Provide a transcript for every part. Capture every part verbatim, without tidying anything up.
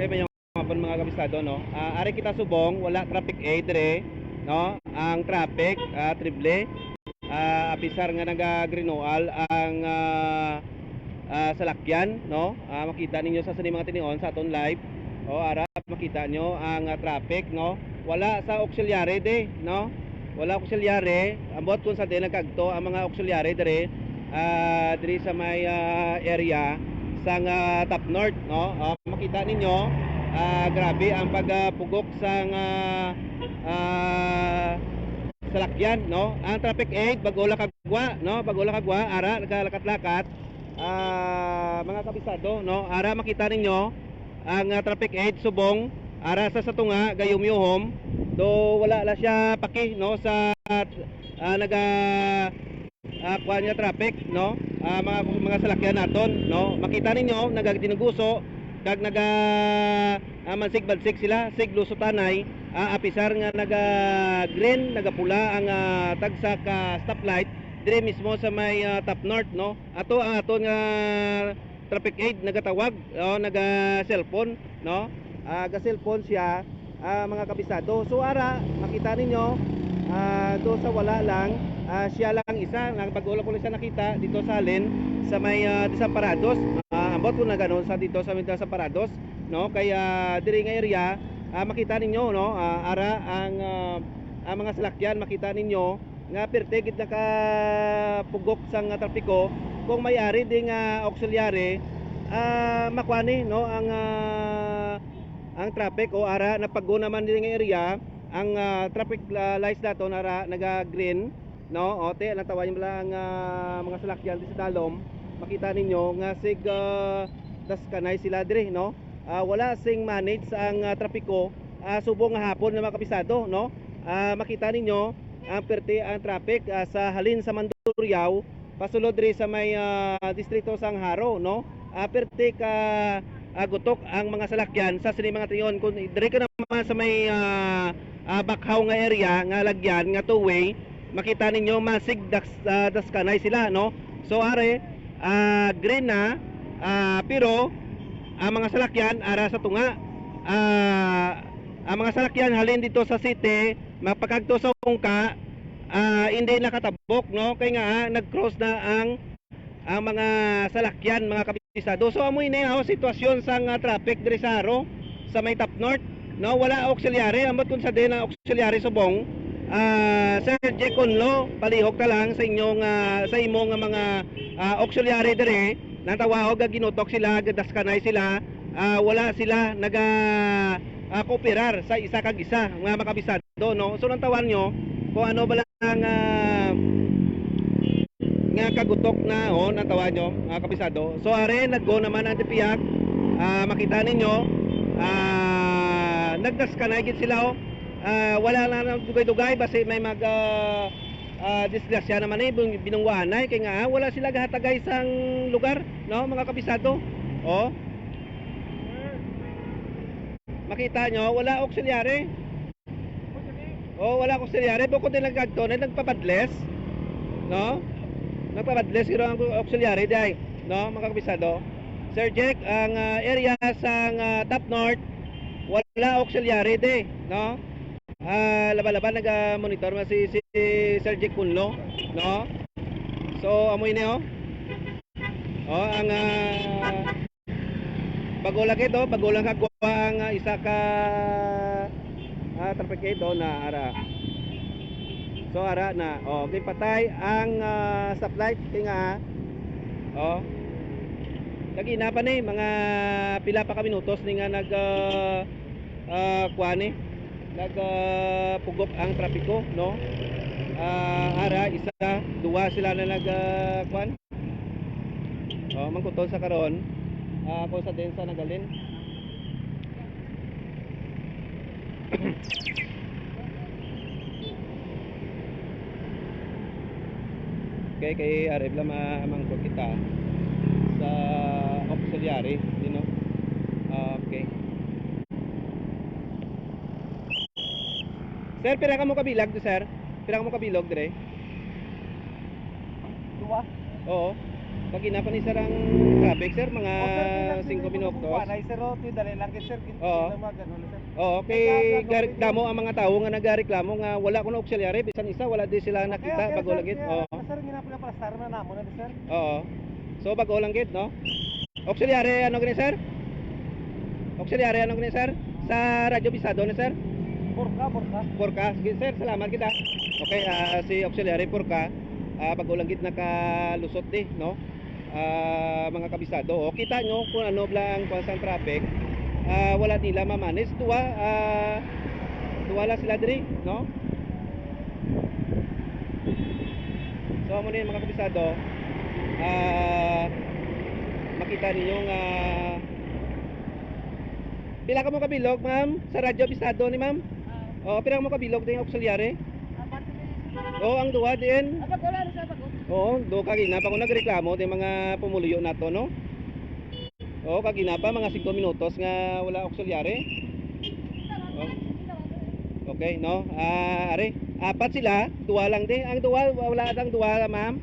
Okay, mayong hapon, mga kabisado, no? Ah, ari kita subong, wala traffic aid dire, no? Ang traffic, ah, triple. Ah, apisar nga naga-green wall ang, ah, ah, salakyan, no? Ah, makita ninyo sa sini mga tinion sa aton live. O, ara, makita nyo ang, ah, traffic, no? Wala sa auxiliary de, no? Wala auxiliary. Ambot kung sa di nagkagto ang mga auxiliary diri, ah, diri sa may, ah, area sang, ah, Top North, no? Ah, makita ninyo, ah, grabe ang pagpugok sang, ah, ah, salakyan, no? Ang traffic aid, bago lang kagwa, no? Bago lang kagwa, ara, nagalakat-lakat. Ah, mga kabisado, no? Ara, makita ninyo ang, ah, traffic aid subong, ara sa, sa tunga, gayumyuhom. Do wala la siya paki, no, sa, ah, naga, ah, kuan nga traffic, no? Ah, mga, mga salakyan naton, no? Makita ninyo, nagagdinuguso, kag naga, ah, mansig-bansig sila, sig lusutanay, ah, apisar nga naga green, nagapula ang, ah, tagsa ka stoplight, diri mismo sa may, ah, Top North, no? Ato ang aton nga traffic aid nagatawag, o, naga-cellphone, no? Ah, ga-cellphone siya, ah, mga kabisado. So, ara, makita ninyo, ah, do sa wala lang, ah, siya lang isa. Nang bago lang ko lang siya nakita dito sa halin, sa may, ah, Desamparados. Ah, ambot ko na ganun sa dito sa may Desamparados, no? Kaya diri nga area, ah, makita ninyo, no? Ah, ara ang, ah, ang mga salakyan, makita ninyo nga perti gid nakapugok sang trapiko. Kung may ari di nga auxiliary, ah, makuha ni, no, ang, ah, ang traffic, o ara, napago naman diri nga area, ang, ah, traffic, ah, lights naton ara naga-green, no? O, te, natawa niyo bala ang, ah, mga salakyan di sa dalom. Makita ninyo nga sig, ah, daskanay sila diri, no? Ah, wala sing manage ang, ah, trapiko, ah, subong nga hapon nga mga kabisado, no? Ah, makita ninyo ang perti ang traffic, ah, sa halin sa Mandurriao, pasulod diri sa may, ah, distrito sang Jaro, no? Ah, perti ka, ah, gutok ang mga salakyan sa sini mga tion. Kung diri ka naman sa may, ah, ah, Bacjao nga area nga lagyan nga two-way, makita ninyo masig das-, ah, daskanay sila, no? So, are, ah, green na, ah, pero ang mga salakyan ara sa tunga. Ah, ang mga salakyan halin dito sa city, mapakagto sa ungka, ah, hindi nakatabok, no? Kay nga, ah, nag-cross na ang, ang mga salakyan, mga kabisado. So, amo ini, oh, sitwasyon sa nga traffic diri sa Jaro, sa may Top North, no? Wala auxiliary, ambot kung sa din ang auxiliary subong. Ah, Sir Jake Conlo, palihog ka lang sa inyong, ah, sa imong nga mga, ah, auxiliary diri. Natawaog nga ginutok sila, gadaskanay sila, ah, wala sila naga, ah, kooperar sa isa kag isa, mga makabisado, no? So, nang tawan nyo kung ano ba lang, ah, nga kagutok na, oh, nang tawan nyo, mga kabisado. So, are, nag-go naman ang D P I A C. Ah, makita ninyo, ah, nagdaskanay gid sila, oh. Ah, wala na nang dugay-dugay, basi may mag, ah, ah, disgrasya naman, eh, bung-, binungwaanay, kay nga, ah, wala sila gahatagay sang lugar, no, mga kabisado. Oh. Makita nyo, wala auxiliary. Oh, wala auxiliary. Bukod din nagkagto na nagpapadles, no? Nagpapadles, pero ang auxiliary di ay, no, mga kabisado. Sir Jack, ang, ah, area sang, ah, Top North, wala auxiliary di, no? Ah, laban-laban naga-monitor man si, si Sir Jack Kunlo, no? So, amo ini, oh. Oh, ang, ah, bago lang ito, bago lang kagwa ang, ah, isa ka, ah, traffic aid, oh, na ara. So, ara na. Oh, okay, patay ang, ah, stoplight. Kaya nga, oh. Lagi na pa ni, mga pila pa ka minutos ni nga nag, ah, ah, kuha ni. Nag, ah, pugok ang trapiko, no? Ah, ara, isa, duwa sila na nag, ah, kuwan. Oh, mangkuton sa karon. Ah, ako sa din sa nagalin. Okay, kay arib lang ma-, mangkot kita sa auxiliary, you know? Okay. Sir, pira ka mo kabilag do, sir? Pira ka mo kabilog dire? Dua. Oo. Kagina pa ni sir ang traffic, sir, mga singko minutos. Ay, sir, oh, tuy dali lang, sir. Oo. Oo, kay damo ang mga tawo nga nagareklamo nga wala kuno auxiliary, bisan isa wala di sila nakita, bago lang gid. Oo. Sir, gina pala plastar na namo na, sir. Oo. So, bago lang gid, no? Auxiliary, ano gani, sir? Auxiliary, ano gani, sir? Sa Radyo Bisado ni, sir? Purka, Purka. Purka. Sige, sir, salamat kita. Okay, ah, si Auxiliary Purka, ah, bago lang gid nakalusot di, no? Ah, mga kabisado. O, kita nyo kung ano bala ang kuwan sang traffic. Ah, wala nila ma-manage. Duwa, ah, duwa lang sila diri, no? So, amo ni, mga kabisado. Ah, makita ninyo nga pila ka mo kabilog, ma'am? Sa Radyo Bisado ni ma'am? Ah. Oh, pila ka mo kabilog din auxiliary? Apat na. Oh, ang duwa din. Apat, wala na sa apat, oh. Oo, do kagina pa ko nagreklamo din mga pumuluyo nato, no? Oo, kagina pa mga singko minutos nga wala auxiliary. Oh. Okay, no? Ah, are, apat sila, duwa lang di. Ang duwa, wala ang duwa, ma'am.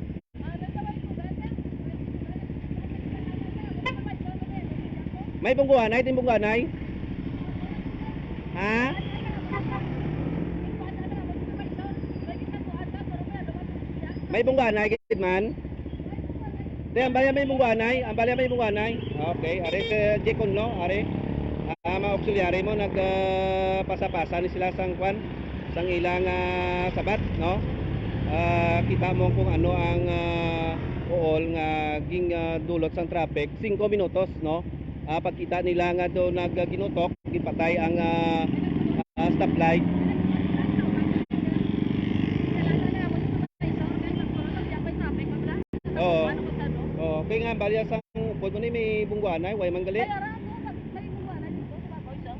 May bungguanay, din bungguanay. Ha? May bungguanay gid man. Di, ang balya may bungguanay, ang balya may bungguanay. Okay, are si Jekon, no? Are, ah, mga auxiliary mo, nag, ah, pasa-pasa ni sila sang kwan, sang ilang, ah, sabat, no? Ah, kita mo kung ano ang, ah, uol nga ging, ah, dulot sang traffic, singko minutos, no? Ah, pagkita nila nga do nagginutok, gipatay ang, ah, ah, stoplight. Oo. Oo, kay nga balya sang upod mo ni may bungguanay, way man gali. Ay, ara, ako, may bungguanay dito sa Bacoy, so.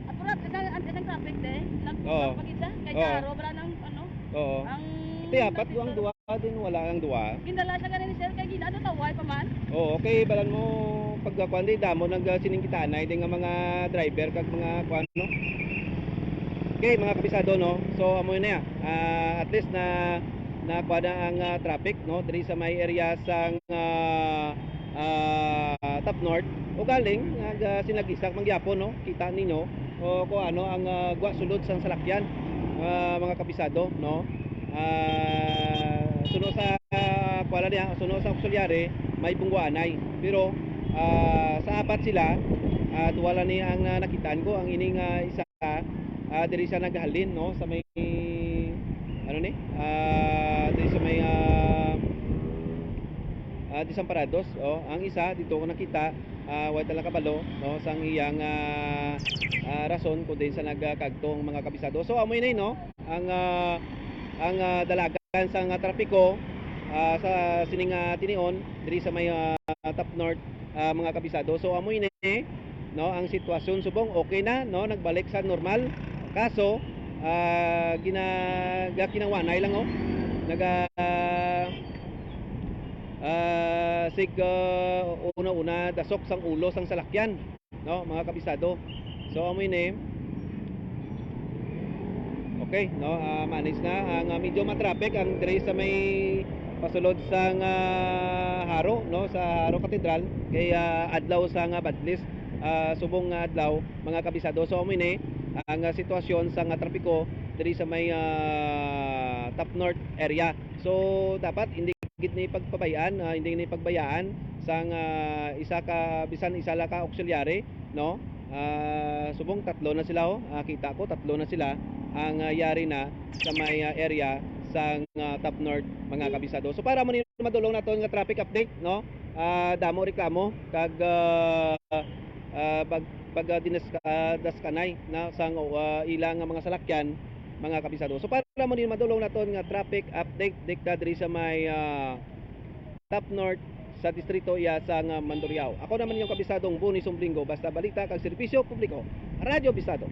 Apurat, kasi ang, ang traffic, eh. Nag-, Oo. Pag-isa, kay Oo. Karo, wala nang, ano, Oo. Ang Ito, apat, duwang duwa din, wala ang duwa. Gindala siya ganun, sir, kay gina, ano, taway pa man? Oo, kay balan mo, pagkakuan di, damo nag, ah, sining kitanay din nga mga driver kag mga kuan, no? Okay, mga kabisado, no? So, amo na ya. Ah, at least na, nakuha na ang, ah, traffic, no? Diri sa may area sang, ah, ah, Top North. O galing, nag, ah, sinag-isak man gyapon, no? Kita ninyo o kung ano ang, ah, gwa sulod sang salakyan, ah, mga kabisado, no? Ah, suno sa, ah, kuwala niya, suno sa auxiliary, may bungguanay. Pero, ah, sa apat sila, ah, duwa lang ni ang, ah, nakitaan ko. Ang ining, ah, isa, ah, diri sa naghalin, no, sa may, ano ni? Ah, diri sa may, ah, ah, Desamparados. Oh, ang isa dito ko nakita, ah, way talaga kabalo, no, sang iyang, ah, ah, rason kung diin sa nagkagto ang mga kabisado. So, amo ini, no? Ang, ah, ang, ah, dalagan sang, ah, trapiko, ah, sa sining, ah, tinion diri sa may, ah, Top North, ah, mga kabisado. So, amo ini, no, ang sitwasyon subong okay na, no, nagbalik sa normal. Kaso, ah, gina-, gakinawanay lang, oh. Naga-, ah, sig, ah, una-una dasok sang ulo sang salakyan, no, mga kabisado. So, amo ini. Okay, no, ah, manage na ang, ah, medyo matraffic ang diri sa may pasulod sang, ah, Jaro, no, sa Jaro Cathedral kay, ah, adlaw sang, ah, Badlis, ah, subong nga adlaw, mga kabisado. So, amo ini ang, ah, sitwasyon sang, ah, trapiko diri sa may, ah, Top North area. So, dapat hindi gid ni pagpabayaan, ah, hindi ni pagbayaan sang, ah, isa ka, bisan isa la ka auxiliary, no? Ah, subong tatlo na sila, oh. Ah, kita ko, tatlo na sila ang, ah, yari na sa may, ah, area sang, ah, Top North, mga kabisado. So, para mo ni madulong naton nga traffic update, no? Ah, damo reklamo kag, ah, ah, pag, pag, ah, dinas-, ah, daskanay na sang, ah, ila nga mga salakyan, mga kabisado. So, para mo ni madulong naton nga traffic update, dikta diri sa may, ah, Top North sa distrito iya sang, ah, Mandurriao. Ako naman yung kabisadong Boni Sumblingo, basta balita kag serbisyo publiko. Radyo Bisado.